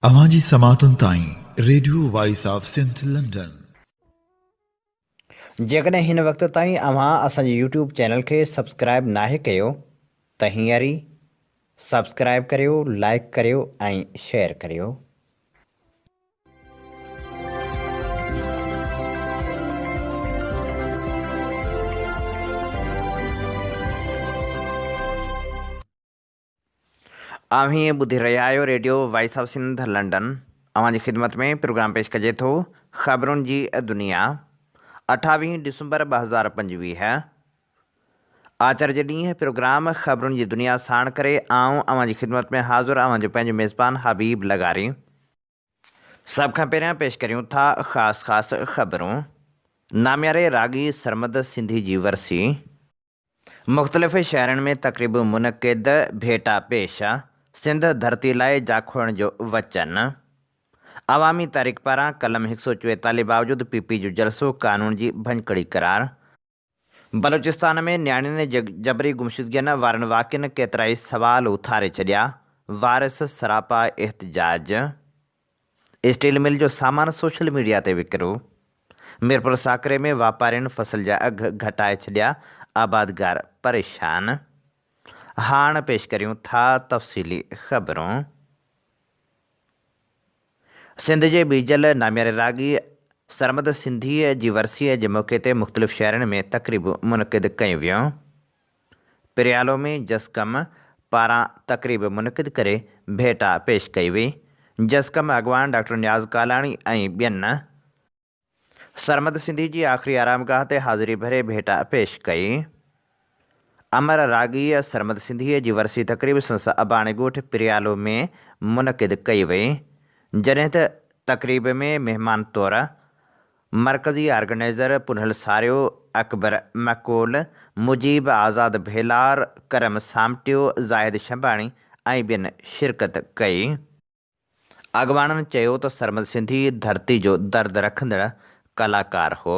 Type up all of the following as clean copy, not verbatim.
اوهان جي سماعتن تائين radio voice of Sindh London. جيڪڏهن هن وقت تائين اوهان اسان جي يوٽيوب چينل کي سبسڪرائيب ناهي ڪيو ته هينئر ئي سبسڪرائيب ڪريو، لائيڪ ڪريو ۽ شيئر ڪريو. اوهين ٻڌي رهيا آهيو radio voice of Sindh London اوهان جي خدمت ۾ پروگرام پيش ڪجي ٿو خبرن جي دنيا 28 ڊسمبر 2025 آچر جي ڏينهن پروگرام خبرن جي دنيا ساڻ ڪري آئون اوهان جي خدمت ۾ حاضر اوهان جو پنهنجو ميزبان حبيب لغاري. سڀ کان پهريان پيش ڪريون ٿا خاص خاص خبرون. نامياري راڳي سرمد سنڌي جي ورسي. مختلف شهرن ۾ تقريبون منعقد، ڀيٽا پيش، سنڌ ڌرتي لاء جاکوڙڻ جو وچن. عوامي تحريڪ پاران قلم هڪ سؤ چويتاليهه باوجود پي پي جو جلسو قانون جي ڀڃڪڙي قرار. بلوچستان ۾ نياڻين جي جبري گمشدگين وارن واقعن ڪيترائي سوال اٿاري ڇڏيا، وارث سراپا احتجاج. اسٽيل مل جو سامان سوشل ميڊيا تي وڪرو، ميرپور ساڪري ۾ واپارين فصل جا اگهه گهٽائي ڇڏيا، آبادگار پريشان. هاڻ پيش ڪريون ٿا تفصيلي خبرون. سنڌ جي ٻيجل نامياري راڳي سرمد سنڌيء جي ورسيء جي موقعي تي مختلف شهرن ۾ تقريبون منعقد ڪيون ويون. پريالو ۾ جسقم پاران تقريب منعقد ڪري ڀيٽا پيش ڪئي وئي. جسقم اڳواڻ ڊاڪٽر نياز ڪالاڻي ۽ ٻين سرمد سنڌي جي آخري آرامگاهه تي حاضري ڀري ڀيٽا پيش ڪئي. امر راڳيء سرمد سنڌيء جي ورسي تقريب سندس اباڻي ڳوٺ پريالو ۾ منعقد ڪئي وئي، جڏهن ته تقريب ۾ مهمان طور مرڪزي آرگنائيزر پنهل ساريو، اڪبر مڪول، مجيب آزاد ڀيلار، ڪرم سامٽيو، زاهد شنباڻي ۽ ٻين شرڪت ڪئي. اڳواڻن چيو ته سرمد سنڌي ڌرتي جو درد رکندڙ ڪلاڪار هو.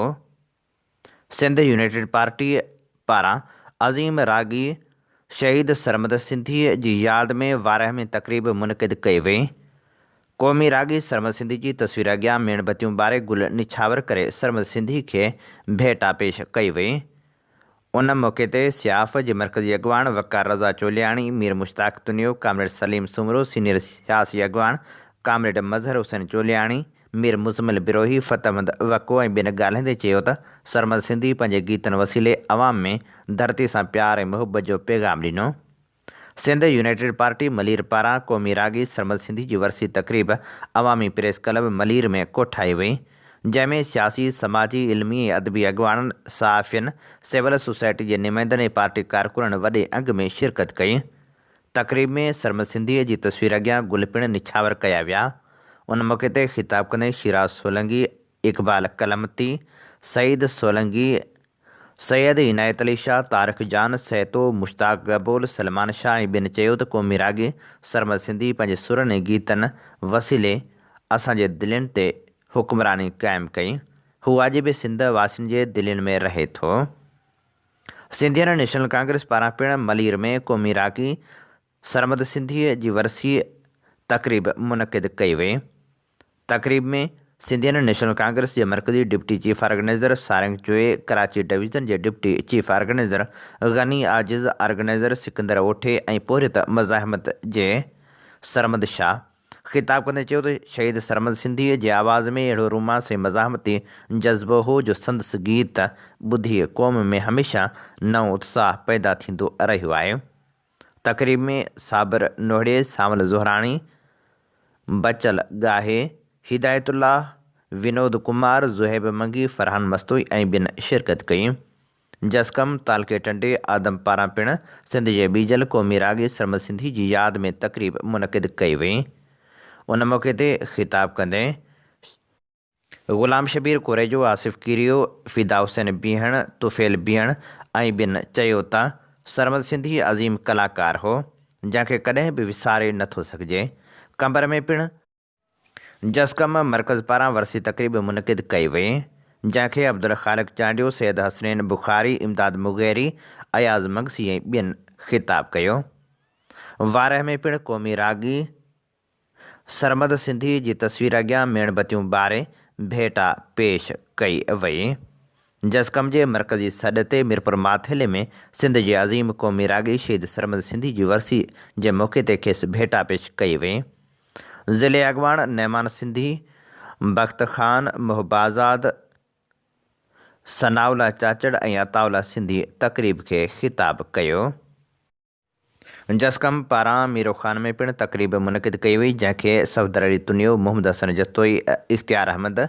سنڌ يونائيٽيڊ پارٽي پاران عظيم راڳي شهيد سرمد سنڌي جي ياد ۾ وارهه ۾ تقريب منعقد ڪئي وئي. قومي راڳي سرمد سنڌي جي تصوير اڳيان ميڻ بتيون ٻاري گل نڇاور ڪري سرمد سنڌي کي ڀيٽا پيش ڪئي وئي. ان موقعي تي سياف جي مرڪزي اڳواڻ وقار رضا چولياڻي، مير مشتاق تنيو، ڪامريڊ سليم سومرو، سينيئر سياسي اڳواڻ ڪامريڊ مظهر حسين چولياڻي، مير مزمل بروهي، فتح مند وڪو ۽ ٻين ڳالهائيندي چيو ته سرمد سنڌي پنهنجي گيتن وسيلي عوام ۾ ڌرتي سان پيار ۽ محبت جو پيغام ڏنو. سنڌ يونائيٽيڊ پارٽي ملير پاران قومي راڳي سرمد سنڌي جي ورسي تقريب عوامي پريس ڪلب ملير ۾ ڪوٺائي وئي، جنهن ۾ سياسي، سماجي، علمي ۽ ادبي اڳواڻن، صحافين، سول سوسائٽي جي نمائندن ۽ پارٽي ڪارڪنن وڏي انگ ۾ شرڪت ڪئي. تقريب ۾ سرمد سنڌي جي تصوير اڳيان گل پڻ نڇاور ڪيا ويا. ان موقعي تي خطاب ڪندي شيراز سولنگي، اقبال ڪلمتي، سعيد سولنگي، سيد عنايت علي شاهه، طارق جان سهتو، مشتاق گبول، سلمان شاهه ۽ ٻين چيو ته قومي راڳي سرمد سنڌي پنهنجي سرن ۽ گيتن وسيلي اسان جي دلين تي حڪمراني قائم ڪئي، هو اڄ به سنڌ واسين جي دلين ۾ رهي ٿو. سنڌين نيشنل ڪانگريس پاران پڻ ملير ۾ قومي راڳي سرمد سنڌيء جي ورسي تقريب منعقد ڪئي وئي. تقريب ۾ سنڌين نيشنل ڪانگريس جي مرڪزي deputy chief organizer Sarang Joyo, Karachi division جي deputy chief organizer Ghani Ajiz, organizer Sikandar Othi ۽ پورهيت مزاحمت جي سرمد شاهه خطاب ڪندي چيو ته شهيد سرمد سنڌيء جي آواز ۾ اهڙو رومانس ۽ مزاحمتي جذبو هو جو سندس گيت ٻڌي قوم ۾ هميشه نئون اتساهه پيدا ٿيندو رهيو آهي. تقريب ۾ صابر نوهڙي، سانول زهراڻي، بچل ڳاهي، هدايت الله، ونود ڪمار، زوهيب منگي، فرحان مستوئي ۽ ٻين شرڪت ڪئي. جسقم تعلقي ٽنڊي آدم پاران پڻ سنڌ جي ٻيجل قومي راڳي سرمد سنڌي جي ياد ۾ تقريب منعقد ڪئي وئي. ان موقعي تي خطاب ڪندي غلام شبير ڪوريجو، آصف ڪيريو، فدا حسين بيهڻ، طفيل بيهڻ ۽ ٻين چيو ته سرمد سنڌي عظيم ڪلاڪار هو، جنهن کي ڪڏهن به وساري نه ٿو سگهجي. قمبر ۾ پڻ جسقم مرڪز پاران ورسي تقريب منعقد ڪئي وئي، جنهن کي عبدالخالق چانڊيو، سيد حسنين بخاري، امداد مغيري، اياز مگسي ۽ ٻين خطاب ڪيو. وارهه ۾ پڻ قومي راڳي سرمد سنڌي جي تصوير اڳيان ميڻ بتيون ٻاري ڀيٽا پيش ڪئي وئي. جسقم جي مرڪزي سڏ تي ميرپور ماٿيلي ۾ سنڌ جي عظيم قومي راڳي شهيد سرمد سنڌي جي ورسي جي موقعي تي کيس ڀيٽا پيش ڪئي وئي. ضلعي اڳواڻ نعمان سنڌي، بخت خان، محب آزاد، ثناء الله چاچڙ ۽ عطاء الله سنڌي تقريب کي خطاب ڪيو. جسقم پاران ميرو خان ۾ پڻ تقريب منعقد ڪئي وئي، جنهن کي صفدر علي تنيو، محمد حسن جتوئي، اختيار احمد،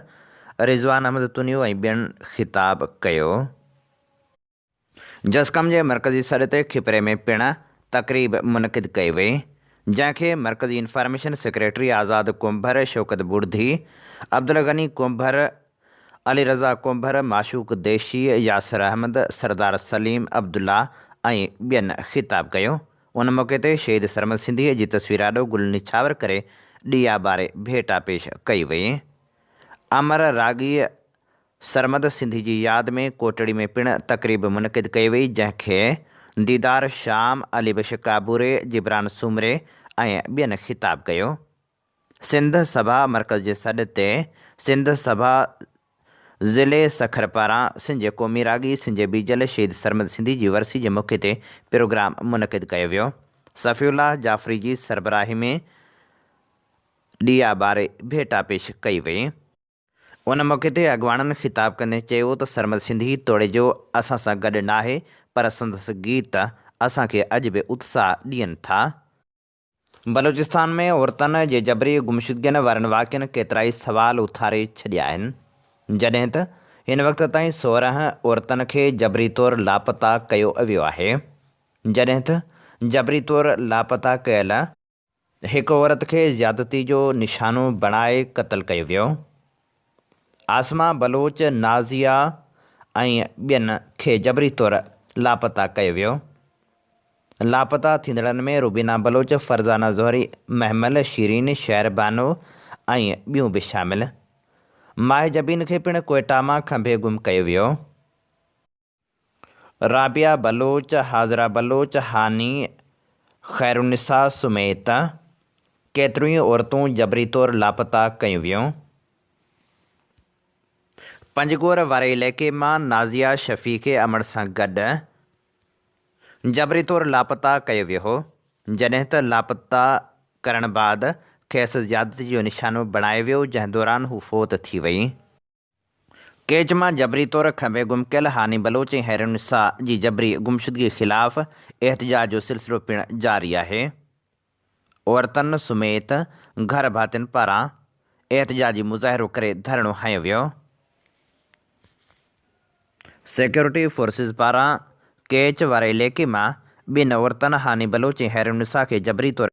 رضوان احمد تنيو ۽ ٻين خطاب ڪيو. جسقم جي مرڪزي سڏ تي کپري ۾ پڻ تقريب منعقد ڪئي وئي، جنهن کي مرڪزي انفارميشن سيڪريٽري آزاد ڪنڀر، شوڪت ٻڙڌي، عبدالغني ڪنڀر، علي رضا ڪنڀر، معشوق ديشي، ياسر احمد، سردار سليم عبدالله ۽ ٻين خطاب ڪيو. ان موقعي تي شهيد سرمد سنڌيء جي تصوير آڏو گل نڇاور ڪري ڏيئا ٻاري ڀيٽا پيش ڪئي وئي. امر راڳيء سرمد سنڌي جي ياد ۾ ڪوٽڙي ۾ پڻ تقريب منعقد ڪئي وئي، جنهن کي ديدار شام، علي بخش ڪابوري، جبران سومري ۽ ٻين خطاب ڪيو. سنڌ سڀا مرڪز جي سڏ تي سنڌ سڀا ضلعي سکر پاران سنڌ جي قومي راڳي سنڌ جي ٻيجل شهيد سرمد سنڌي جي ورسي جي موقعي تي پروگرام منعقد ڪيو ويو. صفي الله جعفري جي سربراهي ۾ ڏيئا ٻاري ڀيٽا پيش ڪئي وئي. ان موقعي تي اڳواڻن خطاب ڪندي چيو ته سرمد سنڌي توڙي جو اسان سان گڏ ناهي پر سندس گيت اسان کي اڄ به اتساهه ڏين ٿا. بلوچستان ۾ عورتن جي جبري گمشدگين وارن واقعن ڪيترائي سوال اٿاري ڇڏيا آهن، جڏهن ته هن وقت تائين 16 عورتن کي جبري طور لاپتا ڪيو ويو آهي، جڏهن ته جبري طور لاپتا ڪيل هڪ عورت کي زيادتي جو نشانو بڻائي قتل ڪيو ويو. عاصمه بلوچ، نازيه ۽ ٻين کي جبري طور لاپتا ڪيو ويو. لاپتا ٿيندڙن ۾ روبينا بلوچ، فرزانه زهري، مهمل، شيرين، شهر بانو ۽ ٻيون به شامل. ماهه جبين کي پڻ ڪوئيٽا مان کنڀي گم ڪيو ويو. رابعه بلوچ، حاضره بلوچ، هاني، خيرالنساء سميت ڪيتريون ئي عورتون جبري طور لاپتا ڪيون ويون. پنجگور واري علائقي مان نازيه شفيع کي امڙ سان گڏ جبري طور لاپتا ڪيو ويو هو، جڏهن ته لاپتا ڪرڻ بعد کيس زيادتي جو نشانو بڻايو ويو، جنهن دوران هو فوت ٿي وئي. ڪيچ مان جبري طور کنڀي گم ڪيل هاني بلوچ ۽ حيرالنساء جي جبري گمشدگي خلاف احتجاج جو سلسلو پڻ جاري آهي. عورتن سميت گهر ڀاتين پاران احتجاجي مظاهرو ڪري ڌرڻو هنيو ويو. سيڪيورٽي فورسز پاران ڪيچ واري علائقي مان ٻن عورتن هاني بلوچ ۽ حيرالنساء کي جبري طور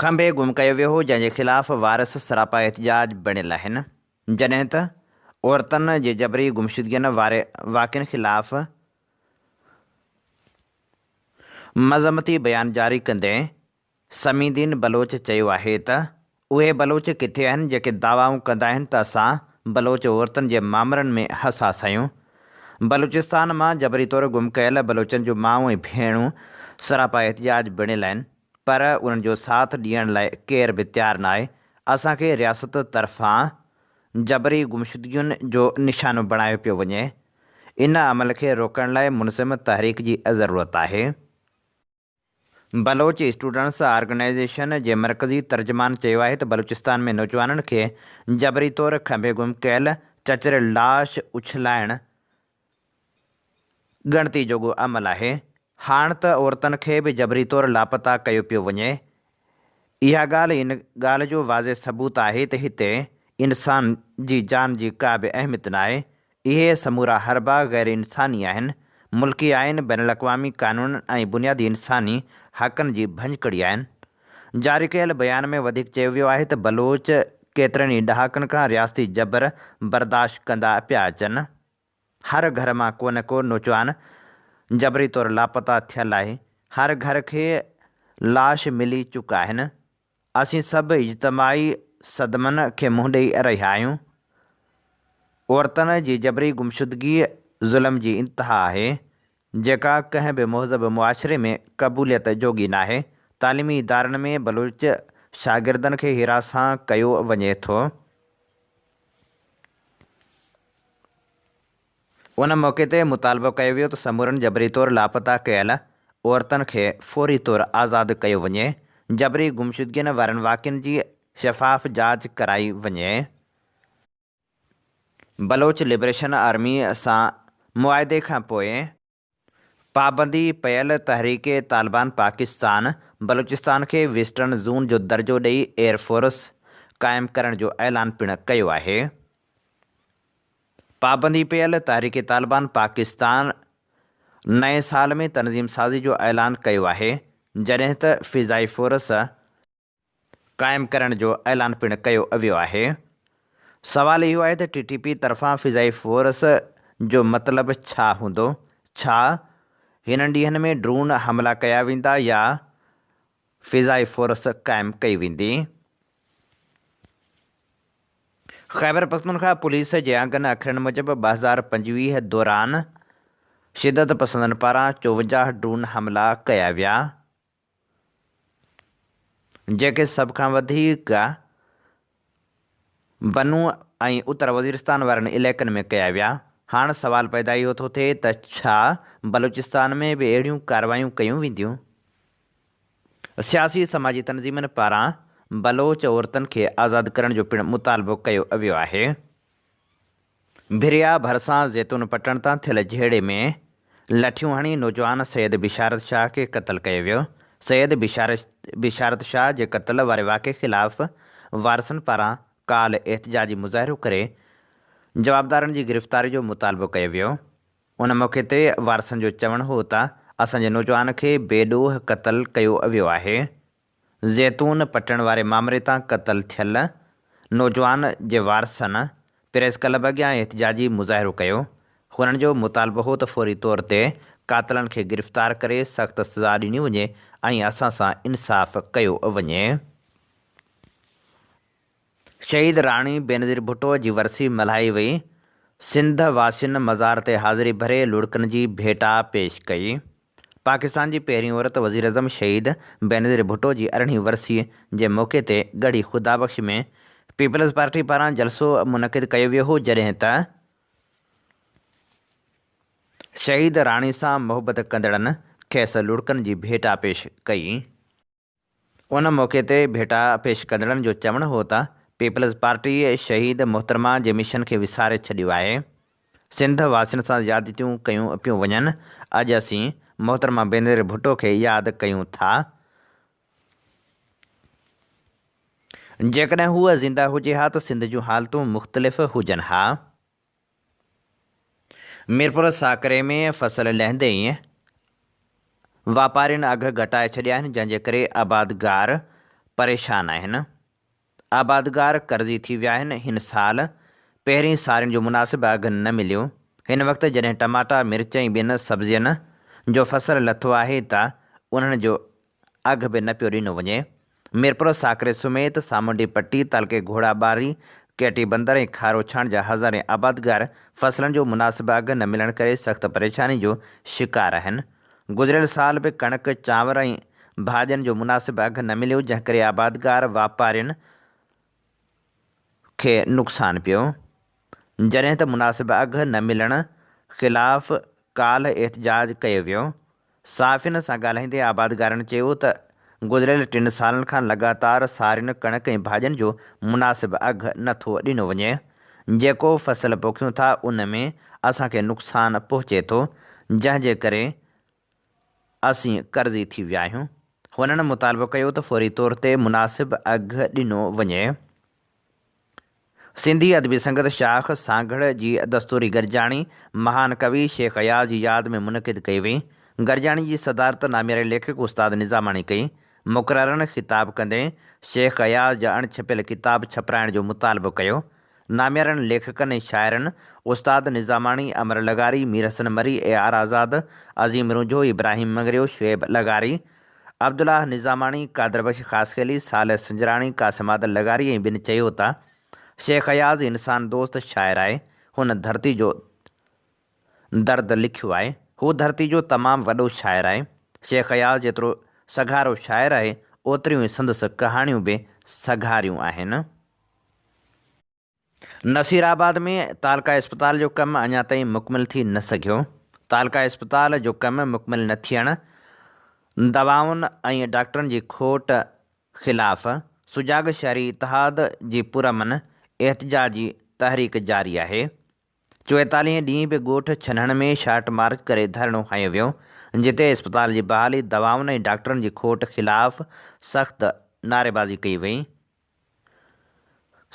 کنڀي گم ڪيو ويو هو، جنهن جي خلاف وارث سراپا احتجاج بڻيل آهن، جڏهن ته عورتن جي جبري گمشدگين واري واقعن خلاف مذمتي بيان جاري ڪندي سمي دين بلوچ چيو آهي ته اهي بلوچ ڪٿي آهن جيڪي دعوائون ڪندا آهن ته اسان بلوچ عورتن جي مامرن ۾ حساس آهيون. بلوچستان مان جبري طور گم ڪيل بلوچن جون مائون ۽ ڀيڻون سراپا احتجاج بڻيل آهن پر انهن جو ساٿ ڏيڻ لاء ڪير به تيار ناهي، اسان کي رياست طرفان جبري گمشدگين جو نشانو بڻايو پيو وڃي، ان عمل کي روڪڻ لاء منظم تحريڪ جي ضرورت آهي. بلوچ اسٽوڊنٽس آرگنائيزيشن جي مرڪزي ترجمان چيو آهي ته بلوچستان ۾ نوجوانن کي جبري طور کنڀي گم ڪيل چچريل لاش اڇلائڻ ڳڻتي جوڳو عمل آهي، هاڻ ته عورتن کي به جبري طور لاپتا ڪيو پيو وڃي، اها ڳالهه ان ڳالهه جو واضح ثبوت آهي ته هتي انسان جي جان جي ڪا به اهميت ناهي، اهي سمورا حربا غير انساني آهن، ملڪي آئين، بين الاقوامي قانونن ۽ بنيادي انساني حقن جي ڀڃڪڙي آهن. جاري ڪيل بيان ۾ وڌيڪ چيو ويو آهي ته بلوچ ڪيترن ئي ڏهاڪن کان رياستي جبر برداشت ڪندا پيا اچن. هر گهر مان ڪو نه ڪو نوجوان جبري طور لاپتا ٿيل آهي، هر گهر کي لاش ملي چڪا آهن. اسين سڀ اجتماعي صدمن کي منهن ڏئي رهيا آهيون. عورتن جي جبري گمشدگي ظلم جي انتها آهي، جيڪا ڪنهن به مهذب معاشري ۾ قبوليت جوڳي ناهي. تعليمي ادارن ۾ بلوچ شاگردن کي هراسان ڪيو وڃي ٿو. ان موقعي تي مطالبو ڪيو ويو ته سمورن جبري طور لاپتا ڪيل عورتن کي فوري طور آزاد ڪيو وڃي، جبري گمشدگين وارن واقعن جي شفاف جاچ ڪرائي وڃي. بلوچ لبريشن آرمي سان معاهدي کانپوء پابندي پيل تحريڪ طالبان پاڪستان بلوچستان کي ويسٽرن زون جو درجو ڏئي ايئر فورس قائم ڪرڻ جو اعلان پڻ ڪيو آهي. پابندي پيل تحريڪ طالبان پاڪستان نئين سال ۾ تنظيم سازي جو اعلان ڪيو آهي، جڏهن ته فضائي فورس قائم ڪرڻ جو اعلان پڻ ڪيو ويو آهي. سوال اهو آهي ته ٽي ٽي پي طرفان فضائي فورس جو مطلب ڇا هوندو؟ ڇا هنن ڏينهن ۾ ڊرون حملا ڪيا ويندا يا فضائي فورس قائم ڪئي ويندي؟ خيبرپختونخوا پوليس جي انگن اکرن موجب 2025 دوران شدت پسندن پاران 54 ڊرون حملا ڪيا ويا، جيڪي سڀ کان وڌيڪ بنو ۽ اتر وزيرستان وارن علائقن ۾ ڪيا ويا. هاڻ سوال پيدا اهو ٿو ٿئي ته ڇا بلوچستان ۾ به اهڙيون ڪارروايون ڪيون وينديون؟ سياسي سماجي تنظيمن پاران بلوچ عورتن کي آزاد ڪرڻ جو پڻ مطالبو ڪيو ويو آهي. ڀريا ڀرسان زيتون پٽڻ تان ٿيل جهيڙي ۾ لٺيون هڻي نوجوان سيد بشارت شاهه کي قتل ڪيو ويو. سيد بشارت شاهه جي قتل واري واقعي خلاف وارثن پاران ڪالهه احتجاجي مظاهرو ڪري جوابدارن جي گرفتاري جو مطالبو ڪيو ويو. ان موقعي تي وارثن جو چوڻ هو ته اسان جي نوجوان کي بي ڏوهه قتل ڪيو ويو آهي، زيتون پٽڻ واري مامري تان قتل ٿيل نوجوان جي وارثن پريس ڪلب اڳيان احتجاجي مظاهرو ڪيو، هنن جو مطالبو هو ته فوري طور تي قاتلن کي گرفتار ڪري سخت سزا ڏني وڃي ۽ اسان سان انصاف ڪيو وڃي. شهيد راڻي بينظير ڀٽو جي ورسي ملهائي وئي، سنڌ واسين مزار تي حاضري ڀري لڙڪن جي ڀيٽا پيش ڪئي. پاڪستان جي پهرين عورت وزيراعظم شهيد بينظير ڀٽو جي ارڙهين ورسي جي موقعي تي ڳڙهي خدا بخش ۾ پيپلز پارٽي پاران جلسو منعقد ڪيو ويو هو جڏهن ته شهيد راڻي سان محبت ڪندڙن کيس لڙڪن جي ڀيٽا پيش ڪئي. ان موقعي تي ڀيٽا پيش ڪندڙن جو چوڻ هو ته پيپلز پارٽي شهيد محترمه جي مشن کي وساري ڇڏيو آهي، سنڌ واسين سان زيادتيون ڪيون پيون وڃن، اڄ اسين محترمه بينظير ڀٽو کي ياد ڪيون ٿا، جيڪڏهن هوء زنده هجي ها ته سنڌ جون حالتون مختلف هجن ها. ميرپور ساڪري ۾ فصل لهندي ئي واپارين اگهه گهٽائي ڇڏيا آهن جنهن جي ڪري آبادگار پريشان آهن. آبادگار قرضي ٿي ويا آهن هن سال پهرين سارين جو مناسب اگهه نه مليو هن وقت جڏهن ٽماٽا مرچ ۽ ٻين سبزين جو فصل لٿو آهي ته انهن جو اگهه به نه پيو ڏنو وڃي. ميرپور ساڪري سميت سامونڊي پٽي، تعلقي گهوڙا ٻاري، ڪيٽي بندر ۽ کارو ڇاڻ جا هزارين آبادگار فصلن جو مناسب اگهه نه ملڻ ڪري سخت پريشاني جو شڪار آهن. گذريل سال به ڪڻڪ، چانور ۽ ڀاڄين جو مناسب اگهه نه مليو جنهن ڪري آبادگار واپارين کي نقصان پيو. جڏهن ته مناسب اگهه نه ملڻ خلاف ڪالهه احتجاج ڪيو ويو. صحافين سان ڳالهائيندي آبادگارن چيو ته گذريل ٽن سالن کان لڳاتار سارين، ڪڻڪ ۽ ڀاڄين جو مناسب اگهه نه ٿو ڏنو وڃي، جيڪو فصل پوکيون ٿا ان ۾ اسان کي نقصان پهچي ٿو، جنهن جي ڪري اسين قرضي ٿي ويا آهيون. هنن مطالبو ڪيو ته فوري طور تي مناسب اگهه ڏنو وڃي. سنڌي ادبي سنگت شاخ سانگهڙ جي دستوري گڏجاڻي مهان ڪوي شيخ اياز جي ياد ۾ منعقد ڪئي وئي. گڏجاڻي جي صدارت نامياري ليکڪ استاد نظاماڻي ڪئي. مقررن خطاب ڪندي شيخ اياز جا اڻ ڇپيل ڪتاب ڇپرائڻ جو مطالبو ڪيو. ناميارن ليکڪن ۽ شاعرن استاد نظاماڻي، امر لغاري، مير حسن مري، اي آر آزاد، عظيم رونجهو، ابراهيم مڱريو، شعيب لغاري، عبدالله نظاماڻي، قادر بخش خاصخيلي، صالح سنجراڻي، قاسم عادل لغاري ۽ ٻين چيو ته شيخ اياز انسان دوست شاعر آهي، هن ڌرتي جو درد لکيو آهي، هو ڌرتي جو تمام وڏو شاعر آهي، شيخ اياز جيترو سگهارو شاعر آهي اوتريون ئي سندس ڪهاڻيون به سگهاريون آهن. نصير آباد ۾ تعلقه اسپتال جو ڪم اڃا تائين مڪمل ٿي نه سگهيو، تعلقه اسپتال جو ڪم مڪمل نه ٿيڻ، دوائن ۽ ڊاڪٽرن جي کوٽ خلاف سجاڳ شهري اتحاد جي پرامن احتجاجي تحريڪ جاري آهي. چوئيتاليهين ڏينهن به ڳوٺ ڇنهڻ ۾ شارٽ مارچ ڪري ڌرڻو هنيو ويو، جتي اسپتال جي بحالي، دوائن ۽ ڊاڪٽرن جي کوٽ خلاف سخت نعريبازي ڪئي وئي.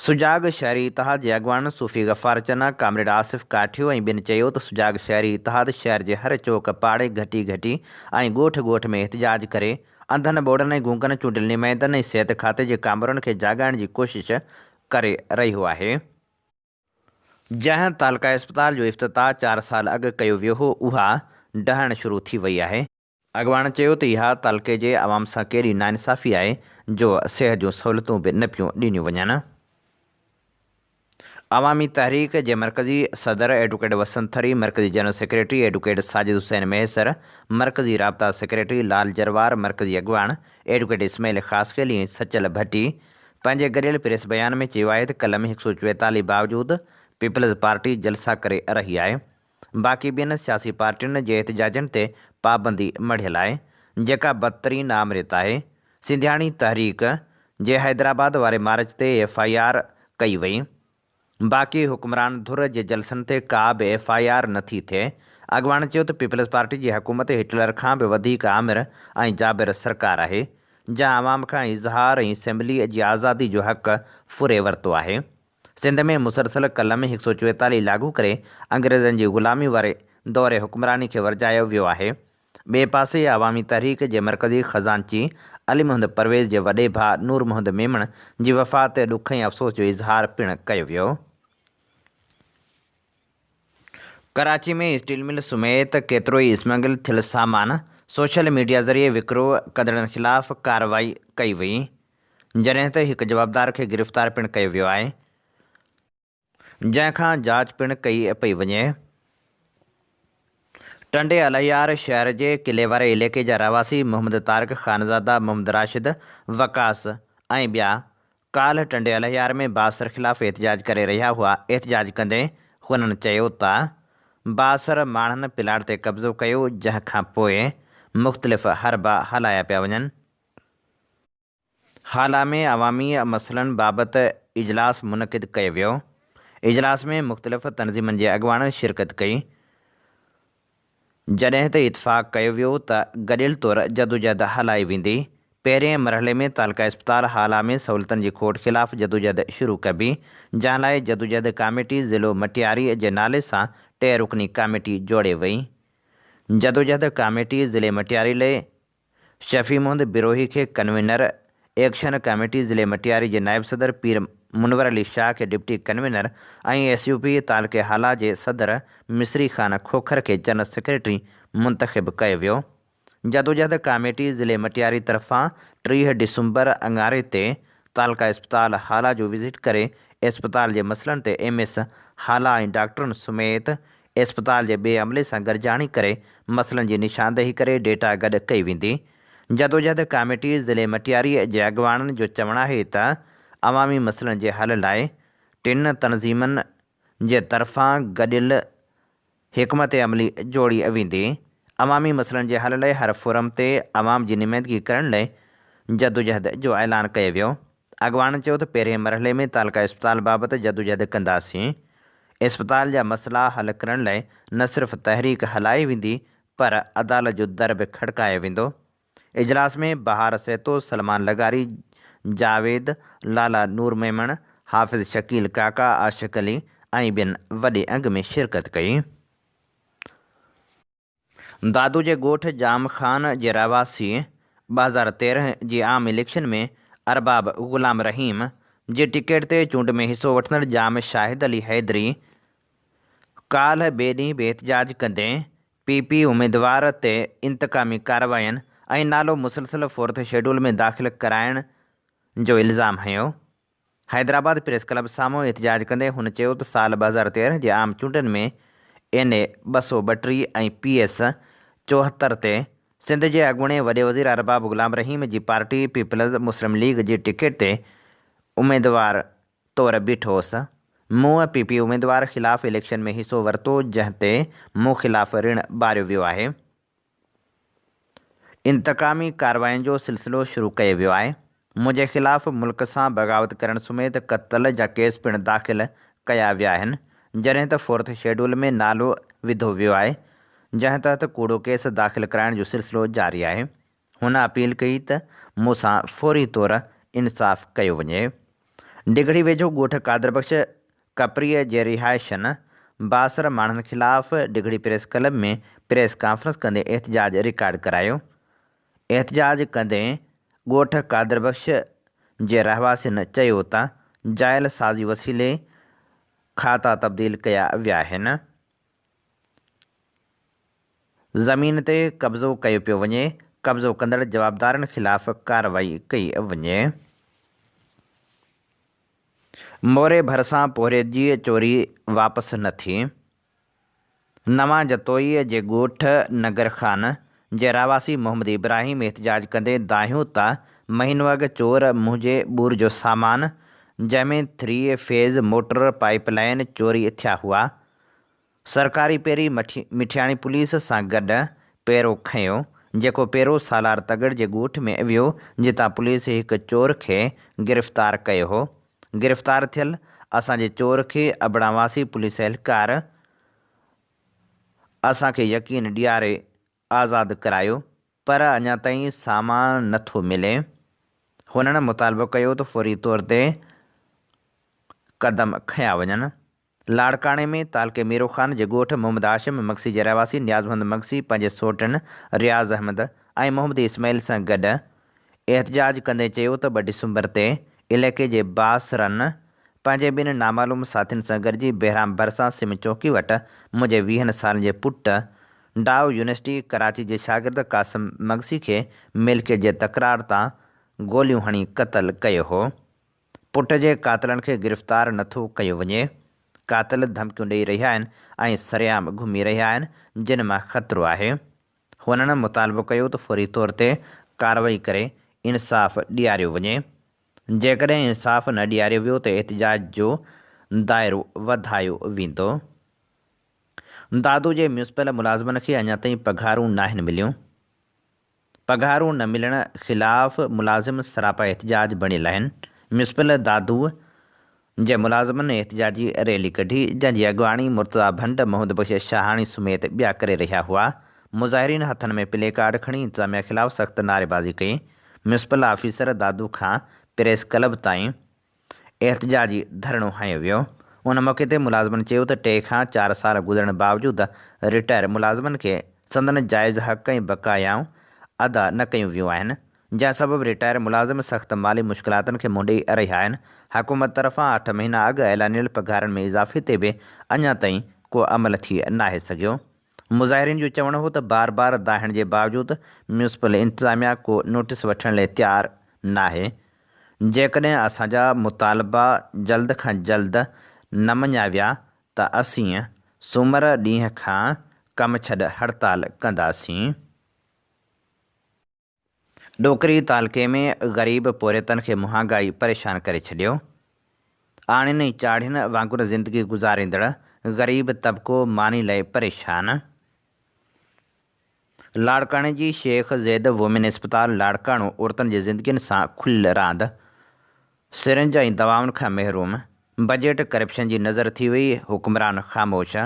سجاڳ شهري اتحاد جي اڳواڻن صوفي غفار چنا، ڪامريڊ آصف ڪاٺيو ۽ ٻين چيو ته سجاڳ شهري اتحاد شهر جي هر چوڪ، پاڙي، گهٽي گهٽي ۽ ڳوٺ ڳوٺ ۾ احتجاج ڪري انڌن، ٻوڙن ۽ گونگن چونڊيل نمائندن ۽ صحت کاتي جي ڪامورن کي جاڳائڻ جي ڪوشش ڪري رهيو آهي. جنهن تعلقه اسپتال جو افتتاح چار سال اڳ ڪيو ويو هو اها ڊهڻ شروع ٿي وئي آهي. اڳواڻ چيو ته اها تعلقي جي عوام سان ڪيڏي ناانصافي آهي جو صحت جون سهولتون به نه پيون ڏنيون وڃن. عوامي تحريڪ جي مرڪزي صدر ايڊوڪيٽ وسند ٿري، مرڪزي general secretary advocate Sajid Hussain Mahesar, مرڪزي رابطا سيڪريٽري لال جروار، مرڪزي اڳواڻ ايڊوڪيٽ اسماعيل خاصخيلي ۽ سچل ڀٽي پنهنجي گڏيل پريس بيان ۾ چيو آهي ته قلم 144 باوجود پيپلز پارٽي جلسا ڪري رهي آهي. باقي ٻين سياسي پارٽين جي احتجاجن تي پابندي مڙهيل آهي، جيڪا بدترين آمريت آهي. سنڌياڻي تحريڪ جي حيدرآباد واري مارچ تي ايف I R ڪئي وئي. باقي حڪمران ڌر جي جلسن تي ڪا به ايف I R نه ٿي ٿئي. اڳواڻ چيو ته پيپلز پارٽي جي حڪومت هٽلر کان به وڌيڪ آمر ۽ جابر سرڪار آهي، جنهن عوام کان اظهار ۽ اسيمبلي جي آزادي جو حق ڦري ورتو آهي. سنڌ ۾ مسلسل قلم 144 لاڳو ڪري انگريزن جي غلامي واري دور حڪمراني کي ورجايو ويو آهي. ٻئي پاسي عوامي تحريڪ جي مرڪزي خزانچي علي محمد پرويز جي وڏي ڀاء نور محمد ميمڻ جي وفات تي ڏک ۽ افسوس جو اظهار پڻ ڪيو ويو. ڪراچي ۾ اسٽيل مل سميت ڪيترو ئي اسمگل ٿيل سامان سوشل ميڊيا ذريعي وڪرو ڪندڙن خلاف ڪارروائي ڪئي وئي، جڏهن ته هڪ جوابدار کي گرفتار پڻ ڪيو ويو آهي، جنهن کان جاچ پڻ ڪئي پئي وڃي. ٽنڊي الهيار شهر جي قلعي واري عليقي جا رهواسي محمد طارق، خانزاده محمد راشد، وقاص ۽ ٻيا ڪالهه ٽنڊي الهيار ۾ بااثر خلاف احتجاج ڪري رهيا هئا، احتجاج ڪندي هنن چيو ته بااثر ماڻهن پلاٽ تي قبضو ڪيو جنهن کان پوء مختلف حربا هلايا پيا وڃن. هالا ۾ عوامي مسئلن بابت اجلاس منعقد ڪيو ويو، اجلاس ۾ مختلف تنظيمن جي اڳواڻن شرڪت ڪئي، جڏهن ته اتفاق ڪيو ويو ته گڏيل طور جدوجهد هلائي ويندي، پهرئين مرحلي ۾ تعلقه اسپتال هالا ۾ سهولتن جي کوٽ خلاف جدوجهد شروع ڪبي، جنهن لاء جدوجهد ڪاميٽي ضلعو مٽياري جي نالي سان ٽي رڪني ڪاميٽي جوڙي وئي. جدوجهد ڪاميٽي ضلعي مٽياري لئي شفيع محمد بروهي کي ڪنوينر، ايڪشن ڪاميٽي ضلعي مٽياري جي نائب صدر پير منور علي شاهه کي deputy convener ۽ S U P تعلقي هالا جي صدر مصري خان کوکر کي جنرل سيڪريٽري منتخب ڪيو ويو. جدوجهد ڪاميٽي ضلعي مٽياري طرفان 30 ڊسمبر اڱاري تي تعلقه اسپتال هالا جو وزٽ ڪري اسپتال جي مسئلن تي ايم ايس هالا ۽ ڊاڪٽرن سميت اسپتال جي ٻئي عملي سان گڏجاڻي ڪري مسئلن جي نشاندهي ڪري ڊيٽا گڏ ڪئي ويندي. جدوجهد ڪاميٽي ضلعي مٽياري جي اڳواڻن جو چوڻ آهي ته عوامي مسئلن جي حل لاء ٽن تنظيمن جي طرفان گڏيل حڪمت عملي جوڙي ويندي. عوامي مسئلن جي حل لاء هر فورم تي عوام جي نمائندگي ڪرڻ لاء جدوجهد جو اعلان ڪيو ويو. اڳواڻن چيو ته پهرين مرحلي ۾ تعلقه اسپتال بابت جدوجهد ڪنداسين، اسپتال جا مسئلا حل ڪرڻ لاء نه صرف تحريڪ هلائي ويندي پر عدالت جو در به کڙڪايو ويندو. اجلاس ۾ بهار سهتو، سلمان لغاري، جاويد، لالا نور ميمڻ، حافظ شڪيل ڪاڪا، عاشق علي ۽ ٻين وڏي انگ ۾ شرڪت ڪئي. دادو جي ڳوٺ ڄام خان جي رهواسي 2013 جي عام اليڪشن ۾ ارباب غلام رحيم جي ٽڪيٽ تي چونڊ ۾ حصو وٺندڙ ڄام شاهد علي حيدري ڪالهه ٻئي ڏينهن به احتجاج ڪندي پي پي اميدوار تي انتقامي ڪاررواين ۽ نالو مسلسل فورٿ شيڊول ۾ داخل ڪرائڻ جو الزام هنيو. حيدرآباد پريس ڪلب سامهون احتجاج ڪندي هن چيو ته سال 2013 جي عام چونڊن ۾ اين اي 232 ۽ پي ايس 74 تي سنڌ جي اڳوڻي وڏي وزير ارباب غلام رحيم جي پارٽي پيپلز مسلم ليگ جي ٽڪيٽ تي اميدوار طور بيٺو هوس. مون پي پي اميدوار خلاف اليڪشن ۾ حصو ورتو جنهن تي مون خلاف رڻ ٻاريو ويو آهي. انتقامي ڪاررواين جو سلسلو شروع ڪيو ويو آهي. منهنجي خلاف ملڪ سان بغاوت ڪرڻ سميت قتل جا ڪيس پڻ داخل ڪيا ويا آهن، جڏهن ته فورٿ شيڊول ۾ نالو وڌو ويو آهي، جنهن تحت ڪوڙو ڪيس داخل ڪرائڻ جو سلسلو جاري آهي. هن اپيل ڪئي ته مون سان فوري طور انصاف ڪيو وڃي. ڊگهڙي ويجهو ڳوٺ قادر بخش ڪپريء جي رهائشن بااثر ماڻهن خلاف Dighri press club ۾ press conference ڪندي احتجاج رڪارڊ ڪرايو. احتجاج ڪندي ڳوٺ قادر بخش جي رهواسين چيو ته جعل سازي وسيلي کاتا تبديل ڪيا ويا آهن، زمين تي قبضو ڪيو پيو وڃي، قبضو ڪندڙ جوابدارن خلاف ڪارروائي ڪئي وڃي. موري ڀرسان پورهيت جي چوري واپس نه ٿي. نوان جتوئيء جي ڳوٺ نگر خان جي رهواسي محمد ابراهيم احتجاج ڪندي دانهيو ته مهينو اڳ چور منهنجي ٻور جو سامان جنهن ۾ three phase motor pipe line چوري ٿيا هئا سرڪاري پيري مٺياڻي پوليس سان گڏ پيرو کنيو جيڪو پيرو سالار تڳڙ جي ڳوٺ ۾ ويو جتان پوليس هڪ چور کي گرفتار ڪيو هو گرفتار ٿيل اسان جي چور کي ابڙانواسي پوليس اهلڪار اسان کي يقين ڏياري آزاد ڪرايو پر اڃا تائين سامان نه ٿو ملي. هنن مطالبو ڪيو ته فوري طور تي قدم کنيا وڃن. لاڙڪاڻي ۾ تعلقي ميرو خان جي ڳوٺ محمد هاشم مگسي جي رهواسي نياز محمد مگسي پنهنجي سوٽن رياض احمد ۽ محمد اسماعيل سان گڏ احتجاج ڪندي چيو ته 2 ڊسمبر تي علائقي جي بااثرن پنهنجي ٻن نامعلوم ساٿين سان گڏجي بهرام ڀرسان سم چوڪي وٽ منهنجي ويهن سالن جي پٽ ڊائو يونيورسٽي ڪراچي جي شاگرد قاسم مگسي کي ملڪيت جي تڪرار تان گوليون هڻي قتل ڪيو هو. پٽ جي قاتلن کي گرفتار نٿو ڪيو وڃي، قاتل ڌمڪيون ڏئي رهيا آهن ۽ سرعام گهمي رهيا آهن جن مان خطرو آهي. هنن مطالبو ڪيو ته فوري طور تي ڪارروائي ڪري انصاف ڏياريو وڃي، جيڪڏهن انصاف نه ڏياريو ويو ته احتجاج جو دائرو وڌايو ويندو. دادو جي ميونسپل ملازمن کي اڃا تائين پگهارون ناهن مليون. پگهارون نه ملڻ خلاف ملازم سراپا احتجاج بڻيل آهن، ميونسپل دادوء جي ملازمن احتجاجي ريلي ڪڍي، جنهن جي اڳواڻي مرتضيٰ ڀنڊ، محمد بخش شاهاڻي سميت ٻيا ڪري رهيا هئا، مظاهرين هٿن ۾ پلي ڪارڊ کڻي انتظاميا خلاف سخت نعريبازي ڪئي، ميونسپل آفيسر دادو کان پريس ڪلب تائين احتجاجي ڌرڻو هنيو ويو. ان موقعي تي ملازمن چيو ته ٽي کان چار سال گذرڻ باوجود رٽائر ملازمن کي سندن جائز حق ۽ بقايائون ادا نه ڪيون ويون آهن، جنهن سبب رٽائر ملازم سخت مالي مشڪلاتن کي منهن ڏئي رهيا آهن، حڪومت طرفان اٺ مهينا اڳ اعلانيل پگهارن ۾ اضافي تي به اڃا تائين ڪو عمل ٿي ناهي سگهيو. مظاهرين جو چوڻ هو ته بار بار دانهڻ جي باوجود ميونسپل انتظاميا ڪو نوٽيس وٺڻ لئي تيار ناهي، جيڪڏهن اسان جا مطالبا جلد کان جلد نه مڃيا ويا ته اسين سومر ڏينهن کان ڪم ڇڏ هڙتال ڪنداسين. ڏوڪري تعلقي ۾ غريب پورهيتن کي مهانگائي پريشان ڪري ڇڏيو. آڻين ۽ چاڙهين وانگر زندگي گذاريندڙ غريب طبقو ماني لئه پريشان. لاڙڪاڻي جي شيخ زيد وومين اسپتال لاڙڪاڻو عورتن جي زندگين سان کليل راند، سرنج ۽ دوائن کان محروم، بجيٽ ڪرپشن جي نظر ٿي وئي، حڪمران خاموش.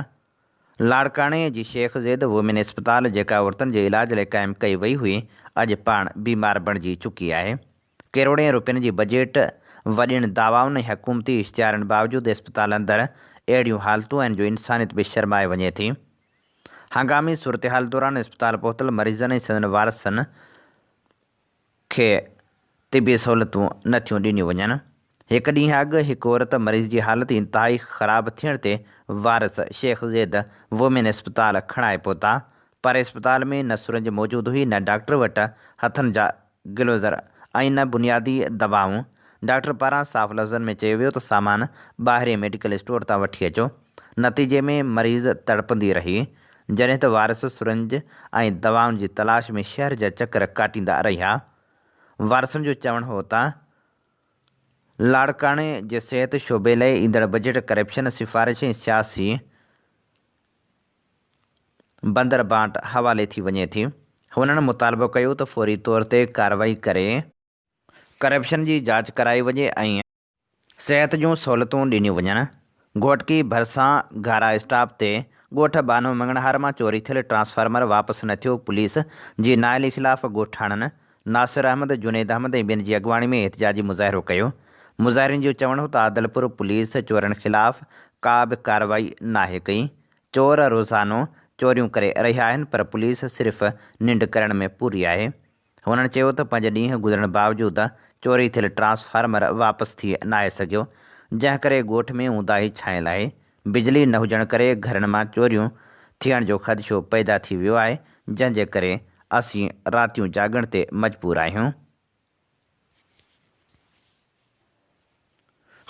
لاڙڪاڻي جي شيخ زيد وومين اسپتال جيڪا عورتن جي علاج لاء قائم ڪئي وئي هئي اڄ پاڻ بيمار بڻجي چڪي آهي. ڪروڙين روپين جي بجيٽ، وڏين دعوائن ۽ حڪومتي اشتهارن باوجود اسپتال اندر اهڙيون حالتون آهن جو انسانيت به شرمائي وڃي ٿي. هنگامي صورتحال دوران اسپتال پهتل مريضن ۽ سندن وارثن کي طبي سهولتون نه ٿيون ڏنيون وڃن. هڪ ڏينهن اڳ هڪ عورت مريض جي حالت انتهائي خراب ٿيڻ تي وارث شيخ زيد وومين اسپتال کڻائي پهتا پر اسپتال ۾ نه سرنج موجود هئي نه ڊاڪٽر وٽ هٿن جا گلوزر ۽ نه بنيادي دوائون. ڊاڪٽر پاران صاف لفظن ۾ چيو ويو ته سامان ٻاهرين ميڊيڪل اسٽور تان وٺي اچو. نتيجي ۾ مريض تڙپندي رهي. جڏهن ته وارث سرنج ۽ دوائن جي تلاش ۾ شهر جا چڪر ڪاٽيندا رهيا. وارثن جو چوڻ هو ته لاڙڪاڻي جي صحت شعبي لئه ايندڙ بجيٽ ڪرپشن، سفارش ۽ سياسي بندر بانٽ حوالي ٿي وڃي ٿي. هنن مطالبو ڪيو ته فوري طور تي ڪارروائي ڪري ڪرپشن جي جاچ ڪرائي وڃي ۽ صحت جون سهولتون ڏنيون وڃن. گهوٽڪي ڀرسان گهارا اسٽاپ تي ڳوٺ ٻانهو مڱڻهار مان چوري ٿيل ٽرانسفارمر واپس نه ٿيو، پوليس جي نااهلي خلاف ڳوٺاڻن ناصر احمد، جنيد احمد ۽ ٻين جي اڳواڻي ۾ احتجاجي مظاهرو ڪيو. مظاهرين جو چوڻ هو ته عادلپور پوليس چورن خلاف ڪا به ڪارروائي ناهي ڪئي، چور روزانو چوريون ڪري رهيا آهن پر پوليس صرف ننڊ ڪرڻ ۾ پوري آهي. هنن چيو ته پنج ڏينهن گذرڻ باوجود چوري ٿيل ٽرانسفارمر واپس ٿي ناهي سگهيو، جنهن ڪري ڳوٺ ۾ اونداهي ڇانيل آهي، بجلي نه هجڻ ڪري گهرن مان چوريون ٿيڻ جو خدشو پيدا ٿي ويو آهي، جنهن جي ڪري اسين راتيون جاڳڻ تي مجبور آهيون.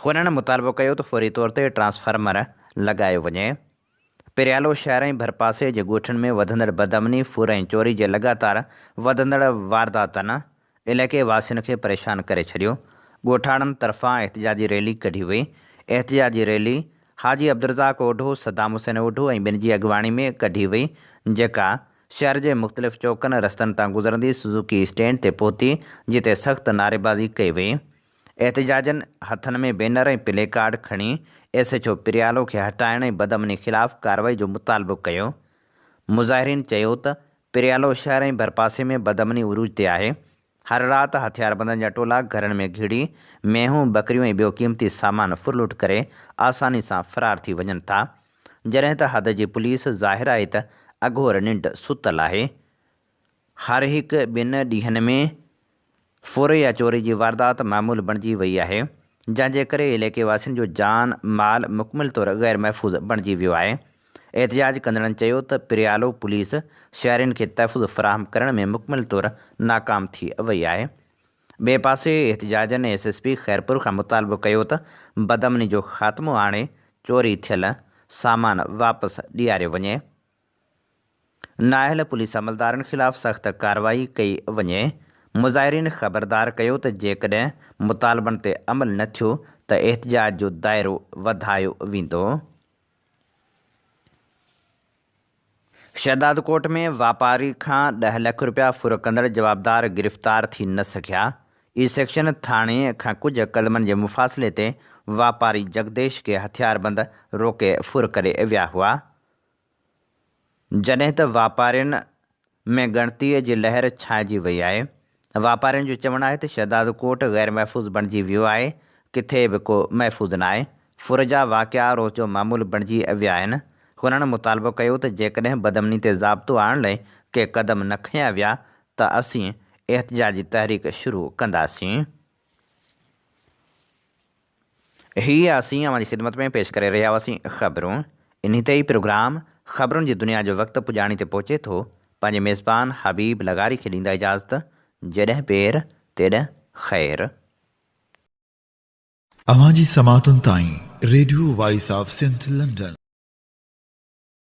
هنن مطالبو ڪيو ته فوري طور تي ٽرانسفارمر لڳايو وڃي. پريالو شهر ۽ ڀرپاسي جي ڳوٺن ۾ وڌندڙ بدامني، ڦر ۽ چوري جي لڳاتار وڌندڙ وارداتن علائقي واسين کي پريشان ڪري ڇڏيو. ڳوٺاڻن طرفان احتجاجي ريلي ڪڍي وئي. احتجاجي ريلي حاجي عبدالرزاق اوڍو، صدام حسين اوڍو ۽ ٻين جي اڳواڻي ۾ ڪڍي وئي، جيڪا شهر جي مختلف چوڪن رستن تان گذرندي سوزوڪي اسٽينڊ تي پهتي، جتي سخت نعريبازي ڪئي وئي. احتجاجين هٿن ۾ بينر ۽ پلي ڪارڊ کڻي ايس ايڇ او پريالو کي هٽائڻ ۽ بدامني خلاف ڪارروائي جو مطالبو ڪيو. مظاهرين چيو ته پريالو شهر ۽ ڀرپاسي ۾ بدامني عروج تي آهي، هر رات هٿياربندن جا ٽولا گهرن ۾ گهڙي مينهون، ٻڪريون ۽ ٻيو قيمتي سامان ڦرلوٽ ڪري آساني سان فرار ٿي وڃن ٿا، جڏهن ته حد جي پوليس ظاهر آهي ته اگهور ننڊ ستل آهي. هر هڪ ٻن ڏينهن ۾ ڦر يا چوري جي واردات معمول بڻجي وئي آهي، جنهن جي ڪري علائقي واسين جو جان مال مڪمل طور غير محفوظ بڻجي ويو آهي. احتجاج ڪندڙن چيو ته پريالو پوليس شهرين کي تحفظ فراهم ڪرڻ ۾ مڪمل طور ناڪام ٿي وئي آهي. ٻئي پاسي احتجاجن ايس ايس پي خيرپور کان مطالبو ڪيو ته بدامني جو خاتمو آڻي چوري ٿيل سامان واپس ڏياريو وڃي. نااهل پوليس عملدارن خلاف سخت ڪارروائي ڪئي وڃي. مظاهرين خبردار ڪيو ته جيڪڏهن مطالبن تي عمل نه ٿيو ته احتجاج جو دائرو وڌايو ويندو. شهدادڪوٽ ۾ واپاري کان ڏهه لک رپيا ڦر ڪندڙ جوابدار گرفتار ٿي نه سگهيا. اي سيڪشن ٿاڻي کان ڪجهه قدمن جي مفاصلي تي واپاري جگديش کي هٿياربند روڪي ڦر ڪري ويا هئا. جڏهن ته واپارين ۾ ڳڻتيء جي لهر ڇانئجي وئي آهي. واپارين جو چوڻ آهي ته شهدادڪوٽ غير محفوظ بڻجي ويو آهي، ڪٿي به ڪو محفوظ ناهي، ڦر جا واقعا روز جو معمول بڻجي ويا آهن. هنن مطالبو ڪيو ته جيڪڏهن بدامني تي ضابطو آڻڻ لاء ڪي قدم نه کنيا ويا ته اسين احتجاجي تحريڪ شروع ڪنداسين. هي اسين اوهان جي خدمت ۾ پيش ڪري رهيا هئاسين خبرون. انهي تي ئي پروگرام خبرن جي دنيا جو وقت پڄاڻي تي پهچي ٿو. پنهنجي ميزبان حبيب لغاري کي ڏيندا اجازت. جيڏهن پير تيڏهن خير. اوهان جي سماعتن تائين radio voice of Sindh London.